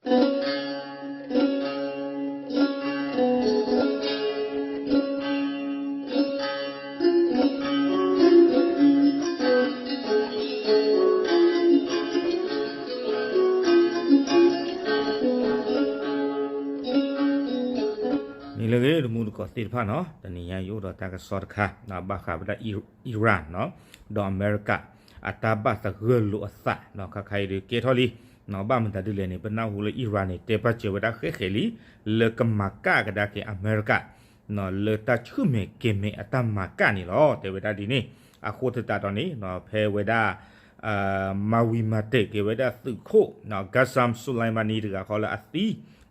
မ့ၢ်လၢဂ့ၤ တမူတကိးသ့ၣ်တဖၣ်နီၤ, တနံၤညါယအိၣ်ဒီးတၢ်ကစီၣ်တခါ ဘၣ်ဃးဝဲဒၣ် Iran နီၤ, ဒီးအမဲရကၤ အတၢ်ဘၣ်သဂၢၢ်လိာ်အသးနီၤ, ခါခါအံၤဒုးကဲထီၣ်လံ, ဘၣ်မတၤဒ်လဲၣ်န့ၣ် ပနၢ်ဟူလၢ Iran န့ၣ် တဲပာ်စၢၤဝဲဒၣ်ဃဲးဃဲးလံ လၢကမၤကၣ်ကဒါက့ၤအမဲရကၤ လၢတၢ်ဆူၣ်မဲာ်ကဲၤမဲာ်အတၢ်မၤကၣ်န့ၣ်လီၤ. တဲဝဲဒၣ်ဒ်န့ၣ် အဃိသတးဒီးန့ၣ် ဖဲဝဲဒၣ် မၤဝံၤမၤတဲာ်က့ၤဝဲဒၣ်သုးခိၣ် Qasem Soleimani တဂၤဃီလၢအသံ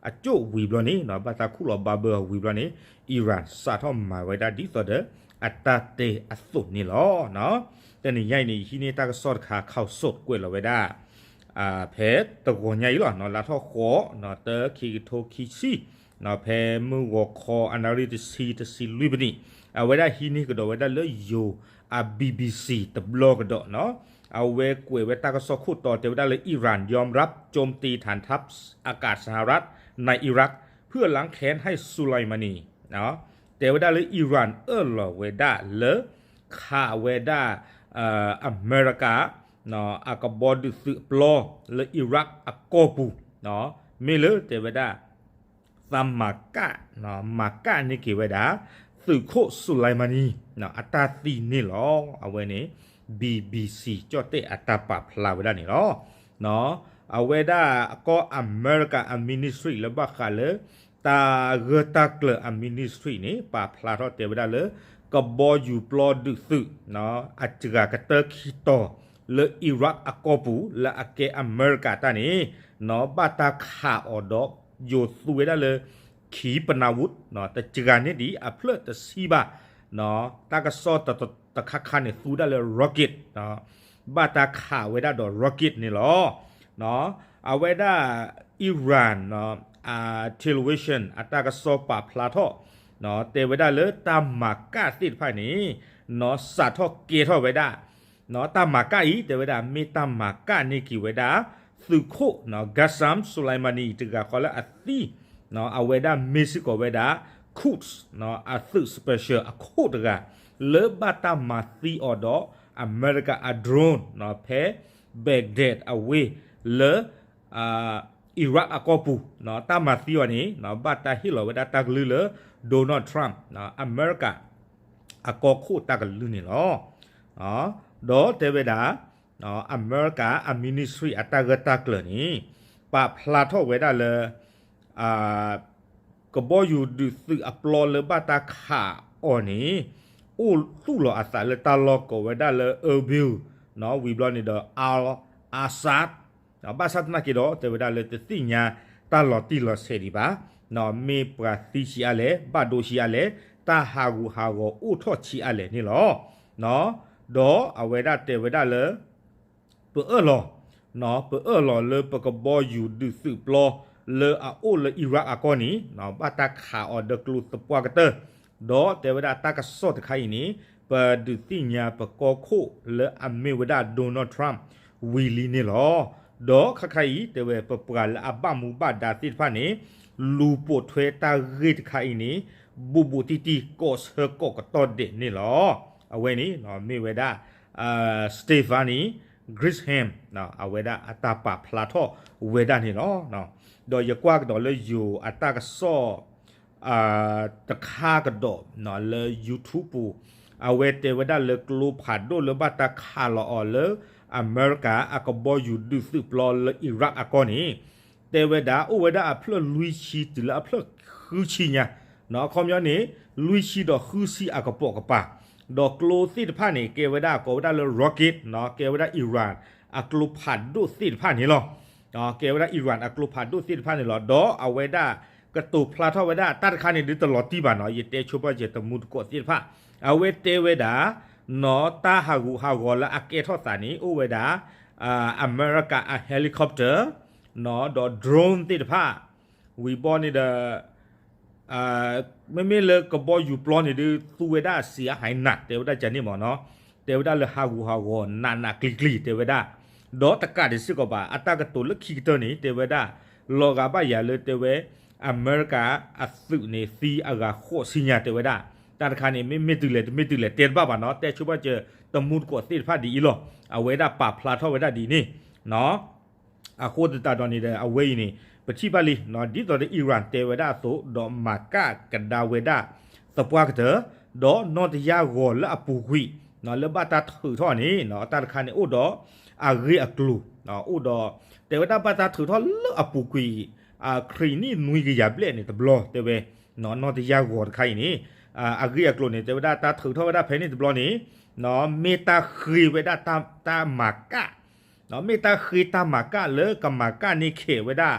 အကၠိၣ်ဝံၤဘျီန့ၣ် ဘၣ်တၢ်ခူၣ်လီၤဘၣ်ဘၢအီၤဝံၤဘျီန့ၣ် Iran စးထီၣ်မၤဝဲဒၣ်ဒ်သိးဒီး အတၢ်တဲအသိးန့ၣ်လီၤ. တနံၤညါအံၤန့ၣ် ယဟံးန့ၢ်တၢ်ကစီၣ်တခါ ခီၣ်စိးကွဲးလီၤဝဲဒၣ် ဖဲတဂီၤညါအံၤလီၤ, လါထီၣ်ဃိး တၢ ခံကထိခံဆံ ဖဲမုၢ်ဂီၤခီအနၣ်ရံၣ်တဆံ တဆံလွံၢ်မံးနံး, အဝဲဒၣ်ဟံးန့ၢ်ကဒီးဝဲဒၣ်လၢယိၤအ BBC တဘျီကဒီးနီၤ, အဝဲကွဲးဝဲတၢ်ကစီၣ်ခိၣ်တီတဲဝဲဒၣ်လၢ Iran ยอมรับโจมตีฐานทัพอากาศสหรัฐในอิรัก เพื่อล้างแค้นให้ Soleimani တဲဝဲဒၣ်လၢ Iran အၢၣ်လီၤဝဲဒၣ်လၢ ခးဝဲဒၣ် အမဲရကၤ အကဘီဒုးသုးအပျီလၢ Iraq အကီၢ်ပူၤ, မ့ၢ်လၢတဲဝဲဒၣ် သးမၤကၣ် မၤကၣ်န့ၢ်က့ၤဝဲဒၣ် သုးခိၣ် Soleimani အတၢ်သံန့ၣ်လီၤ. အဝဲန့ၣ် BBC ကၠီၣ်တဲၣ်အတၢ်ပာ်ဖျါဝဲဒၣ်န့ၣ်လီၤ. အဝဲဒၣ်ကီၢ်အမဲရကၤအ ministry လၢဘၣ်ဃးလၢ တၢ်ဂၢၢ်တၢ်ကျၢၤအ ministry န့ၣ် ပာ်ဖျါထီၣ်တဲဝဲဒၣ်လၢ ကဘီယူၤပျီဒုးသုး အစှၤကတၢၢ်ခံတီၤလၢ Iraq အကီၢ်ပူၤ လၢအကဲအမဲရကၤတၢ်န့ၣ် ဘၣ်တၢ်ခးအီၤဒီး ယိၤသူဝဲဒၣ်လၢ ขีปนาวุธ တစှၤန့ၢ်ဒံးအဖျၢၣ်တဆံဘၣ်, တၢ်ကစီၣ်တခါခါန့ၣ် သူဝဲဒၣ်လၢ rocket ဘၣ်တၢ်ခးဝဲဒၣ်ဒီး rocket န့ၣ်လီၤ. အဝဲဒၣ် Iran television အတၢ်ကစီၣ်ပာ်ဖျါထီၣ် တဲဝဲဒၣ်လၢတၢ်မၤကၣ်သ့ၣ်တဖၣ်န့ၣ် စးထီၣ်ကဲထီၣ်ဝဲဒၣ် တၢ်မၤကၣ်အံၤ တဲဝဲဒၣ် မ့ၢ်တၢ်မၤကၣ်န့ၢ်က့ၤဝဲဒၣ် သုးခိၣ် Qasem Soleimani တဂၤဃီလၢအသံ အဝဲဒၣ်မ့ၢ်စ့ၢ်ကီးဝဲဒၣ် Quds အသုး special အခိၣ်တဂၤ လၢဘၣ်တၢ်မၤသံအီၤဒီး အမဲရကၤအ drone ဖဲ Baghdad အဝ့ၢ်လၢ Iraq အကီၢ်ပူၤ တၢ်မၤသံအီၤန့ၣ် ဘၣ်တၢ်ဟ့ၣ်လီၤဝဲဒၣ်တၢ်ကလုၢ်လၢ Donald Trump အမဲရကၤ အကီၢ်ခိၣ်တၢ်ကလုၢ်န့ၣ်လီၤ. ဒီးတဲဝဲဒၣ် အမဲရကၤအ ministry အတၢ်ဂၢၢ်တၢ်ကျၢၤန့ၣ် ပာ်ဖျါထီၣ်ဝဲဒၣ်လၢ ကဘီယူၤဒုးသုးအပျီလၢဘၣ်တၢ်ခးအီၤန့ၣ် အိၣ်သူၣ်လီၤအသးလၢတၢ်လီၢ်ကိးဝဲဒၣ်လၢ Erbil ဝံၤဘျီန့ၣ်ဒီး Al Asad ဘၣ်ဆၣ်သနာ်က့ဒီး တဲဝဲဒၣ်လၢတသ့ၣ်ညါတၢ်လီၤတံၢ်လီၤဆဲးဒံးဘၣ်, မ့ၢ်ပှၤသံဆံးအါလဲၣ် ဘၣ်ဒိဆံးအါလဲၣ် တၢ်ဟးဂူာ်ဟးဂီၤအိၣ်ထီၣ်ဆံးအါလဲၣ်န့ၣ်လီၤ. ဒီးအဝဲဒၣ်တဲဝဲဒၣ်လၢ ပအၢၣ်လီၤ ပအၢၣ်လီၤလၢပကဘီယူၤဒုးသုးပျီလၢအအိၣ်လၢ Iraq အကီၢ်န့ၣ် ဘၣ်တၢ်ခးအီၤဒီးကျိသပှၢ်ကတၢၢ်, ဒီးတဲဝဲဒၣ်တၢ်ကစီၣ်တခါအံၤန့ၣ် ပဒုးသ့ၣ်ညါပကီၢ်ခိၣ်လၢအမ့ၢ်ဝဲဒၣ် Donald Trump ဝံၤလံန့ၣ်လီၤ. ဒီးခါခါအံၤ တဲဝဲပပှၤလၢအဘၣ်မူဘၣ်ဒါသ့ၣ်တဖၣ်န့ၣ် လူၤပိာ်ထွဲတၢ်ဂ့ၢ်တခါအံၤန့ၣ် ဘူးဘူးတံၢ်တံၢ် ကိးဆၢကိးကတီၢ်ဒဲးန့ၣ်လီၤ. အဝဲန့ၣ် မ့ၢ်ဝဲဒၣ် Stephanie Grisham အဝဲဒၣ်အတၢ်ပာ်ဖျါထီၣ်ဝဲဒၣ်န့ၣ်လီၤ. ဒီးယကွၢ်ကဒီးလၢယိၤအတၢ်ကစီၣ် တခါကဒီးလၢ YouTube ပူၤ အဝဲတဲဝဲဒၣ်လၢကျိဖးဒိၣ်လၢဘၣ်တၢ်ခးလီၤအီၤလၢ အမဲရကၤအကဘီယူၤဒုးသုးပျီလၢ Iraq အကီၢ်န့ၣ် တဲဝဲဒၣ်အိၣ်ဝဲဒၣ်အဖျၢၣ်လွံၢ်ဆံတုၤလၢအဖျၢၣ်ဃုဆံညါ, အခီပညီန့ၣ် လွံၢ်ဆံဒီးဃုဆံအကပိာ်ကပၤ, ဒီးကျိသ့ၣ်တဖၣ်န့ၣ် ကဲဝဲဒၣ်ကိးဝဲဒၣ်လၢ rocket ကဲဝဲဒၣ် Iran အကျိဖးဒိၣ်သ့ၣ်တဖၣ်န့ၣ်လီၤ. ကဲဝဲဒၣ် Iran အကျိဖးဒိၣ်သ့ၣ်တဖၣ်န့ၣ်လီၤ. ဒီးအဝဲဒၣ်ကတိၤဖျါထီၣ်ဝဲဒၣ်တၢ်တခါန့ၣ် ဒုးတလီၤတံၢ်ဘၣ်နီၤ, ယတဲဆိပာ်စၢၤတမူတကိးသ့ၣ်တဖၣ်, အဝဲတဲဝဲဒၣ် နီၢ်တၢ်ဟးဂူာ်ဟးဂီၤလၢအကဲထီၣ်သးန့ၣ် အိၣ်ဝဲဒၣ် အမဲရကၤအ helicopter ဒီး drone သ့ၣ်တဖၣ် ဝံၤဘီန့ၣ်ဒီး မ့မ့ၢ်လၢကဘီယူၤပျီန့ၣ်ဒုး သူဝဲဒၣ်စံးအါဟဲနး တဲဝဲဒၣ်ကန့ၣ်မ့ၢ်နီၤ, တဲဝဲဒၣ်လၢဟးဂူာ်ဟးဂီၤနးနးကျံၤကျံၤ တဲဝဲဒၣ်, ဒီးတကးဒံးစ့ၢ်ကီးဘၣ် အတၢ်ကတိၤလၢခံကတၢၢ်န့ၣ် တဲဝဲဒၣ် လီၤဂာ်ဘၣ်ယၤလၢတဲဝဲ အမဲရကၤအသုးန့ၣ် သံအဂၤဃိးဆံညါတဲဝဲဒၣ်, တၢ်တခါန့ၣ် မ့မ့ၢ်တုၤလဲၣ်တမ့ၢ်တုၤလဲၣ် တဲတဘၣ်ဘၣ်နီၤ, တဲဆိဘၣ်စၢၤတမူတကိးသ့ၣ်တဖၣ်ဒ်အံၤလီၤ. အဝဲဒၣ်ပာ်ဖျါထီၣ်ဝဲဒၣ်ဒ်န့ၣ် အဃိသတးဒီးန့ၣ်ဒီး အဝဲအံၤန့ၣ် ပထံၣ်ဘၣ်လံ ဒ်သိးဒီး Iran တဲဝဲဒၣ်အသိး ဒီးမၤကၣ်ကဒါဝဲဒၣ်သပှၢ်ကတၢၢ် ဒီးနီၢ်တယၢ်ဂီၤလၢအပူၤကွံာ် လၢဘၣ်တၢ်ထုးထီၣ်န့ၣ် တၢ်တခါန့ၣ်အိၣ်ဒီး အဂ့ၢ်အကျိၤ အိၣ်ဒီး တဲဝဲဒၣ်ဘၣ်တၢ်ထုးထီၣ်လၢအပူၤကွံာ် ခရံာ်နံၣ်နွံကယၤဘျဲၣ်န့ၣ်တဘျီ တဲဝဲ နီၢ်တယၢ်ဂီၤတခါအံၤန့ၣ် အဂ့ၢ်အကျိၤန့ၣ် တဲဝဲဒၣ်တၢ်ထုးထီၣ်ဝဲဒၣ်ဖဲန့ၣ်တဘျီန့ၣ် မ့ၢ်တၢ်ဃ့ဝဲဒၣ်တၢ်မၤကၣ် မ့ၢ်တၢ်ဃ့တၢ်မၤကၣ်လၢကမၤကၣ်န့ၢ်ခဲးဝဲဒၣ်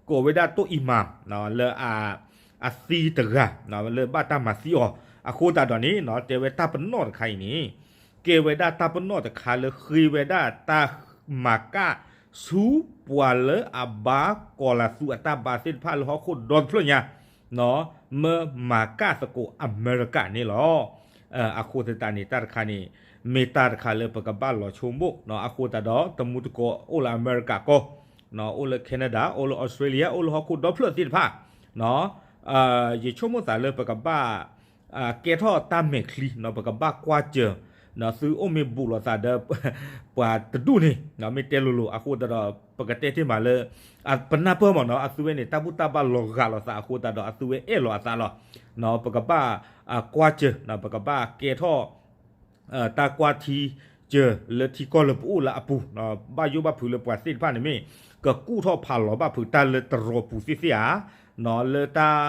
ကိးဝဲဒၣ်တိၣ်အံၤမၤ လၢ အသံတဂၤ လၢဘၣ်တၢ်မၤသံအီၤ အဃိသတးဒီးန့ၣ် တဲဝဲတၢ်ပနီၣ်တခါအံၤန့ၣ် ကဲဝဲဒၣ်တၢ်ပနီၣ်တခါလၢဃ့ဝဲဒၣ်တၢ်မၤကၣ်ဆူပှၤလၢအဘါကီၤလၤသူအတၢ်ဘါသ့ၣ်တဖၣ်လၢဟီၣ်ခိၣ်ဒီတဖျၢၣ်ညါ မ့ၢ်မၤကၣ်သကိးအမဲရကၤန့ၣ်လီၤ. အဃိသတးန့ၣ် တၢ်တခါန့ၣ် မ့ၢ်တၢ်တခါလၢပကဘၣ်လီၤဆိကမိၣ် အဃိသတးဒီး တမူတကိးအိၣ်လၢအမဲရကၤကီၢ် အိၣ်လၢ Canada အိၣ်လၢ Australia အိၣ်လၢဟီၣ်ခိၣ်ဒီဖျၢၣ်သ့ၣ်တဖၣ် ယဆိကမိၣ်သးလၢပကဘၣ် ကဲထီၣ်တၢ်မဲာ်ချံ ပကဘၣ်ကွၢ်စၢၤ သုအိၣ်မ့ၢ်ဘူးလိာ်သးဒီး ပှၤတဒူၣ်န့ၣ် မ့ၢ်တဲလိၤလိၤ အဃိသတးဒီး ပကတဲတ့ၢ်မးလၢ ပနၢ်ပၢၢ်မးနီၤ အသုဝဲန့ၣ် တၢ်ဘူၣ်တၢ်ဘါလီၤဂာ်လိာ်သးအဃိသတးဒီး အသုဝဲအဲၣ်လီၤအသးလီၤ. ပကဘၣ်ကွၢ်စၢၤ ပကဘၣ်ကဲထီၣ် တၢ်ကွၢ်ထံစၢၤလၢထံကီၢ်လၢပအိၣ်လၢအပူၤ ဘၣ်ယိၣ်ဘၣ်ဖုးလၢပှၤသ့ၣ်တဖၣ်န့ၣ်မ့ၢ် ကကူၣ်ထီၣ်ဖးလီၤဘၣ်ဖုးတၢ်လၢတရီးပူၤသ့ၣ်သ့ၣ်ဧါ လၢတၢ်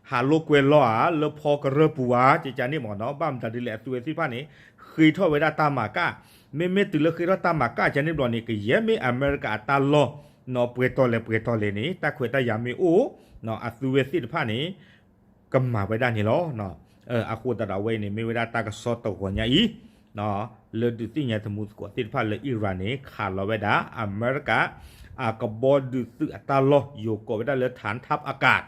ဟးလိာ်ကွဲလီၤဧါ လၢဖီကရၢပူၤဧါ ကကန့ၣ်မ့ၢ်နီၤ ဘၣ်မတၤဒ်လဲၣ်အသုဝဲသ့ၣ်တဖၣ်န့ၣ် ဃ့ထီၣ်ဝဲဒၣ်တၢ်မၤကၣ် မ့မ့ၢ်တုၤလၢဃ့ထီၣ်တၢ်မၤကၣ်ကန့ၣ်ဘျီန့ၣ် ကယဲၢ်မ့ၢ်အမဲရကၤအတၢ်လီၢ် ပှဲၤတီၤလဲၣ်ပှဲၤတီၤလဲၣ်န့ၣ် တၢ်ခွဲးတၢ်ယာ်မ့ၢ်အိၣ် အသုဝဲသ့ၣ်တဖၣ်န့ၣ် ကမၤဝဲဒၣ်န့ၣ်လီၤ. အဃိသတးဒီးအဝဲအံၤန့ၣ် မ့ၢ်ဝဲဒၣ်တၢ်ကစီၣ်တဂီၤညါအံၤ လၢဒုးသ့ၣ်ညါတမူသကိးသ့ၣ်တဖၣ်လၢ Iran န့ၣ် ခးလီၤဝဲဒၣ် အမဲရကၤ အကဘီဒုးသုးအတၢ်လီၢ် ယိၤကိးဝဲဒၣ်လၢ Thaad Thaab အကး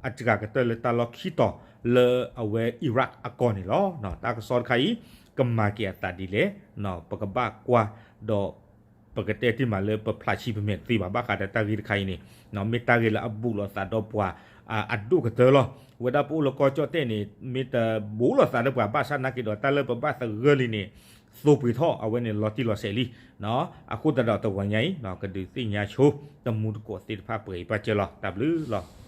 အစှၤကတၢၢ်လၢတၢ်လီၢ်ခံတီၤ လၢအဝဲ Iraq အကီၢ်န့ၣ်လီၤ. တၢ်ကစီၣ်တခါအံၤ ကမၤက့ၤအသးဒ်လဲၣ် ပကဘၣ်ကွၢ်ဒီး ပကတဲတ့ၢ်မးလၢပဖျးဆံးပမဲာ်တသ့ဘၣ် ဘၣ်ဃးဒီးတၢ်ဂ့ၢ်တခါအံၤန့ၣ် မ့ၢ်တၢ်ဂ့ၢ်လၢအဘူးလိာ်သးဒီးပှၤ အဒိၣ်ကတၢၢ်လီၤ. ဝဲဒၣ်ပအိၣ်လၢကီၢ်ကၠီၣ်တဲၣ်န့ၣ် မ့ၢ်တဘူးလိာ်သးဒီးပှၤဘၣ်ဆၣ်နာ်က့ၤဒီး တၢ်လၢပဘၣ်သဂၢၢ်လံန့ၣ် သိပှ့ၤထီၣ် အဝဲန့ၣ်လီၤတံၢ်လီၤဆဲးလံ. အဃိသတးဒီးတဂီၤညါအံၤ ကဒုးသ့ၣ်ညါဆိ တမူတကိးသ့ၣ်တဖၣ်ပှဲၤအံၤပၣ်စၢၤလီၤ. တၢ်ဘျုးလီၤ.